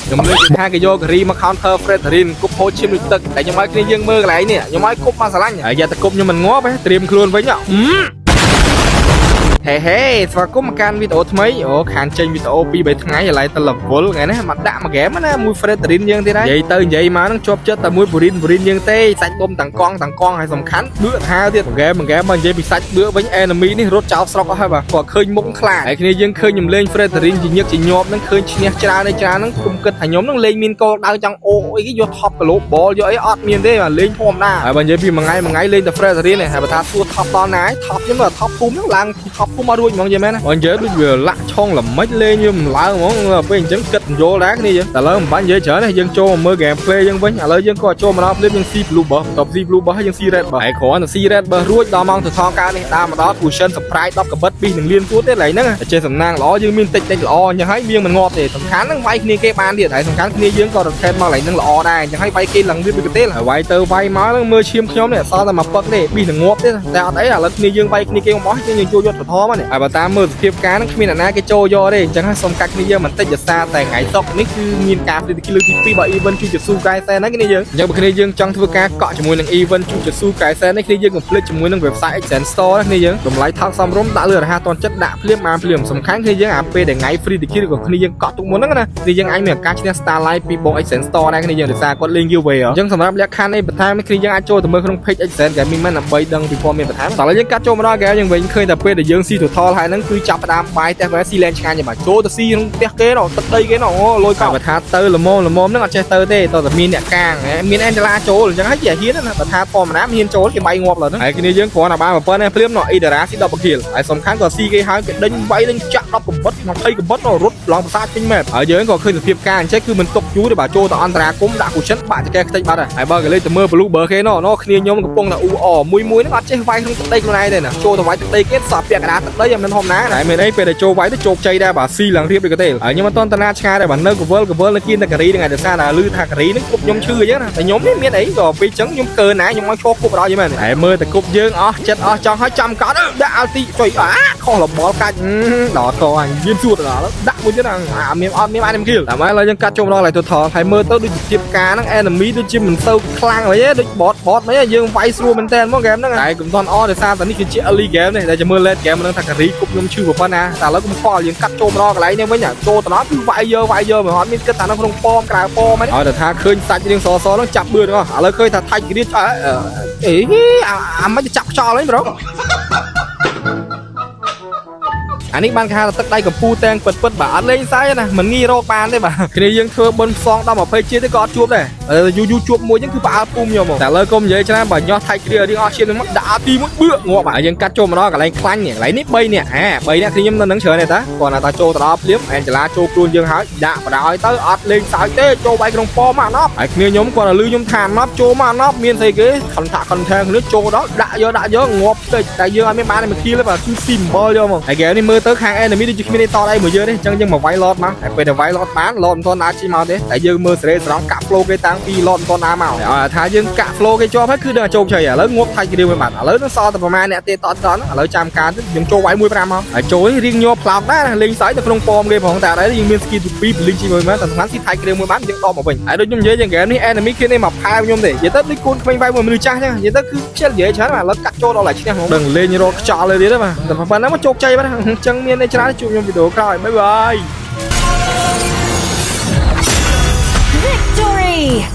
ខ្ញុំលើកថាគេយកការីមក counter Fredrin គប់ហូតឈាមដូចទឹកតែខ្ញុំឲ្យគ្នាយើងមើលកន្លែងនេះខ្ញុំឲ្យគប់មកស្រឡាញ់ហើយយ៉ាតែគប់ខ្ញុំមិនងាប់ទេត្រៀមខ្លួនវិញហេហេស្វាគមន៍មកកាន់វីដេអូថ្មីអូខានចេញវីដេអូ2 3ថ្ងៃឥឡូវទៅរវល់ថ្ងៃនេះមកដាក់មួយហ្គេមណាមួយ Fredrin យើងទៀតហើយនិយាយទៅនិយាយមកហ្នឹងជាប់ចិត្តតែមួយបូរិនបូរិនយើងទេសាច់ដុំទាំងកង់ទាំងកង់ហើយសំខាន់បឿហាទៀតមួយហ្គេមមួយហ្គេមមកនិយាយពីសាច់បឿវិញ enemy នេះរត់ចោលស្រុកអស់ហើយបាទគាត់ឃើញមុខខ្លាចហើយគ្នាយើងឃើញខ្ញុំលេង Fredrin ជាញឹកជាញាប់ហ្នឹងឃើញឈ្នះច្រើនឯច្រើនហ្នឹងគុំគិតថាខ្ញុំហ្នឹងលេងមានកោដៅចង់អូអីគេយក top global យកអីអត់មានទេបាទលេងធម្មតាហើយបើនិយាយពីមួយថ្ងៃមួយថ្ងៃលេងតែ Fredrin នេះហើយបើថាសួរ top ដល់ណា top ខ្ញុំដល់ top ភូមិហ្នឹងឡើង top ភូមិមករួចហ្មងនិយាយមែនណាបើនិយាយដូចវាលាក់ឆុងល្មិចលេងវាមិនឡើងហ្មងពេលអញ្ចឹងគិតយល់ដែរគ្នាយើងតែឥឡូវមិនបាច់និយាយច្រើនទេយើងចូលមកមើល gameplay យើងវិញឥឡូវយើងក៏ចូលមកដល់ភ្លាមយើងស៊ី blue buff បន្ទាប់ស៊ី blue buff ហើយយើងស៊ី red buff ហើយគ្រាន់តែស៊ី red buff រួចដល់ម៉ោងទៅថងការនេះតាមមកដល់ cushion surprise 10កបិត2នឹងលៀនទួតទេកន្លែងហ្នឹងតែចេះសំណាងល្អយើងមានតិចតិចល្អអញ្ចឹងហើយមៀងមិនងាប់ទេសំខាន់ហ្នឹងវាយគ្នាគេបានទៀតហើយសំខាន់គ្នាយើងក៏ rotate មកកន្លែងហ្នឹងល្អដែរអញ្ចឹងហើយវាយគេឡើងវាដូចកទេហើយវាយទៅវាយមកហ្នឹងមើលឈាមខ្ញុំនេះសល់តែមួយពឹកទេប៊ីនឹងងាប់ទេតែអត់អីឥឡូវគ្នាយើងវាយគ្នាគេមកអស់យើងចូលយកថថមកនេះហើយបើតាមមើលសភាពការហ្នឹងគ្មានអ្នកណាគេចូលយកទេអញ្ចឹងហើយសូមកាត់គ្នាយើងបន្តិចដោយសារតែថ្ងៃសុក្រនេះគឺមានការព្រឹត្តិការណ៍លើកទី2របស់ event Jujutsu Kaisen ហ្នឹងគ្នាយើងអញ្ចឹងបើគ្នាយើងចង់ធ្វើការកក់ជាមួយនឹង event Jujutsu Kaisen នេះគ្នាយើងកុំភ្លេចជាមួយនឹង website Exen Store ណាគ្នាយើងតម្លៃថោកសមរម្យដាក់លើរហ័សទាន់ចិត្តដាក់ភ្លាមបានភ្លាមសំខាន់គ្នាយើងអាពេលដែលថ្ងៃ free ticket ឬក៏គ្នាយើងកក់ទុកមុនហ្នឹងណាគ្នាយើងអាចមានឱកាសឈ្នះ Starlight ពីបង Exen Store ដែរគ្នាយើងដោយសារគាត់លេង giveaway អញ្ចឹងសម្រាប់លក្ខខណ្ឌនេះបន្ថែមគ្នាយើងអាចចូលទៅមើលក្នុង page Exen Gaming មែនដើម្បីដឹងពីព័ត៌មានបន្ថែមតោះឥឡូវយើងកាត់ចូលមកដល់ game យើងវិញឃើញតែពេលដែលយើងស៊ី turtle ហើយហ្នឹងគឺចាប់ផ្ដើមបាយផ្ទះវិញស៊ីលែងឆ្ងាញ់ទេបាទចូលទៅស៊ីក្នុងផ្ទះគេណោះទឹកដីគេណោះអូលុយកក់បើថាទៅល្មមល្មមហ្នឹងអត់ចេះទៅទេតើតែមានអ្នកកាងមាន Angela ចូលអញ្ចឹងហើយជាហ៊ានណាបើថាធម្មតាមានហ៊ានចូលគេបាយងាប់ឡើយហ្នឹងហើយគ្នាយើងគ្រាន់តែបានប៉ុណ្ណេះភ្លាមណោះអ៊ីតារ៉ាស៊ី10 kill ហើយសំខាន់ក៏ស៊ីគេហើយគេដេញវាយដេញចាក់10កំបិត20កំបិតរត់ឡងប្រាសាទពេញម៉ែបហើយយើងក៏ឃើញសភាពការអញ្ចឹងគឺមិនទុកយូរទេបាទចូលទៅអន្តរាគមដាក់គូចិនបាក់ចកេះខ្ទេចបាត់ហើយបើគេលេខទៅមើល blue បើគេណោះណោះគ្នាខ្ញុំកំពុងតែអ៊ូអមួយមួយហ្នឹងអត់ចេះវាយក្នុងទឹកដីខ្លួនឯងទេណាចូលទៅវាយទឹកដីគេសពពាក់កណ្ដាលទឹកដីមិនធម្មតាតែមានអីពេលដែលចូលវាយទៅជោគជ័យដែរបាទស៊ីឡើងរៀបដូចកទេហើយខ្ញុំមិនតន់តាណាឆ្ងាយដែរបាទនៅកវលកវលនៅគៀនតែការីហ្នឹងឯងដោយសារតែលឺថាការីហ្នឹងគប់ខ្ញុំឈឺអញ្ចឹងណាតែខ្ញុំនេះមានអីក៏ពេលអញ្ចឹងខ្ញុំកើណាខ្ញុំមកឈរគប់ដល់យមែនតែមើលតែគប់យើងអស់ចិត្តអស់ចង់ហើយចាំកោតដាក់អាល់ទីចុយអាខុសរបលកាច់ដល់កអញមានសួតដល់ដាក់មួយទៀតអាមានអត់មានអានគៀលតែឥឡូវយើងកាត់ចូលមកដល់ហើយទៅថលហើយមើលទៅដូចជាភាពការហ្នឹង enemy ដូចជាមិនសូវខ្លាំងអីទេដូចបតបតមិនយើងវាយស្រួលមែនតើហ្មង game ហ្នឹងតែកុំតន់អដោយសារតែនេះគឺជា early game នេះដែលជាមើល late game ហ្នឹងថាការីគប់ខ្ញុំឈឺប៉ុណ្ណាតែឥឡូវកុំខ្វល់យើងកាត់ចូលមកដល់កន្លែងនេះវិញចូលទៅដល់គឺវាយយើវាយយើមិនអត់មានគិតថានៅក្នុងប៉មក្រៅប៉មហ្នឹងឲ្យតែថាឃើញសាច់រៀងសសហ្នឹងចាប់បឿនអស់ឥឡូវឃើញថាថៃគ្រាអេអាមិនចាប់ខ្យល់ហ្នឹង bro អានេះបានគេហៅថាទឹកដៃកំពូទាំងពិតពិតបាទអត់លេងសើចណាមិនងាយរកបានទេបាទគ្នាយើងធ្វើបុណ្យផ្សងដល់20ជាតិទេក៏អត់ជួបដែរយូរយូរជួបមួយហ្នឹងគឺផ្អើលពុំយកមកតែឥឡូវកុំនិយាយច្រើនបើញាស់ថៃគ្រារៀងអស់ឈាមហ្នឹងមកដាក់ទីមួយបឿងាប់បាទយើងកាត់ចូលមកដល់កន្លែងខ្លាញ់នេះកន្លែងនេះ3នាក់អា3នាក់គ្នាខ្ញុំនៅនឹងច្រើនទេតាគាត់ថាចូលទៅដល់ភ្លាមអែនចលាចូលខ្លួនយើងហើយដាក់បដ ாய் ទៅអត់លេងសើចទេចូលវាយក្នុងប៉មកណប់ហើយគ្នាខ្ញុំគាត់លឺខ្ញុំថាណប់ចូលមកណប់មានស្អីគេខនថាខនថាគ្នាចូលដល់ដាក់យកដាក់យកងាប់តិចតែយើងអត់មានបានមួយគីទេបាទគឺ symbol យកមកហើយហ្គេមនេះមើលទៅខាង enemy ដូចជាគ្មានតអីមួយយើងទេអញ្ចឹងយើងមកវាយ lord មកហើយពេលដែលវាយ lord បាន lord មិនទាន់ដើរជិះមកទេតែយើងមើលសេរីស្រង់កាក់ flow គេតាំងពី lord មិនទាន់ដើរមកឲ្យថាយើងកាក់ flow គេជាប់ហើយគឺដឹងជោគជ័យឥឡូវងាប់ថៃគ្រាមួយបាត់ឥឡូវនឹងសល់តែប្រហែលអ្នកទេតតតឥឡូវចាំការទៅយើងចូលវាយមួយ5មកហើយចូលរៀងញ័រផ្លោកដែរលេងសើចនៅក្នុងប៉មគេផងតែអត់អីយើងមាន skill ទី2បលីងជាមួយមកតែសំខាន់ស៊ីថៃគ្រាមួយបានយើងដកមកវិញហើយដូចខ្ញុំនិយាយយ៉ាងហ្គេមនេះ enemy គេនេះមកផែខ្ញុំទេនិយាយទៅដូចកូនក្មេងវាយមួយមនុស្សចាស់ចឹងនិយាយទៅគឺខ្ជិលនិយាយច្រើនបាទឥឡូវកាត់ចូលដល់ហើយឈ្នះហ្មងដឹងលេងរកខ្យល់เลยទៀតបាទតែប៉ុណ្ណឹងមកជោគជ័យបាទអញ្ចឹងមានអីច្រើនជួបខ្ញុំវីដេអូក្រោយ bye bye. Victory!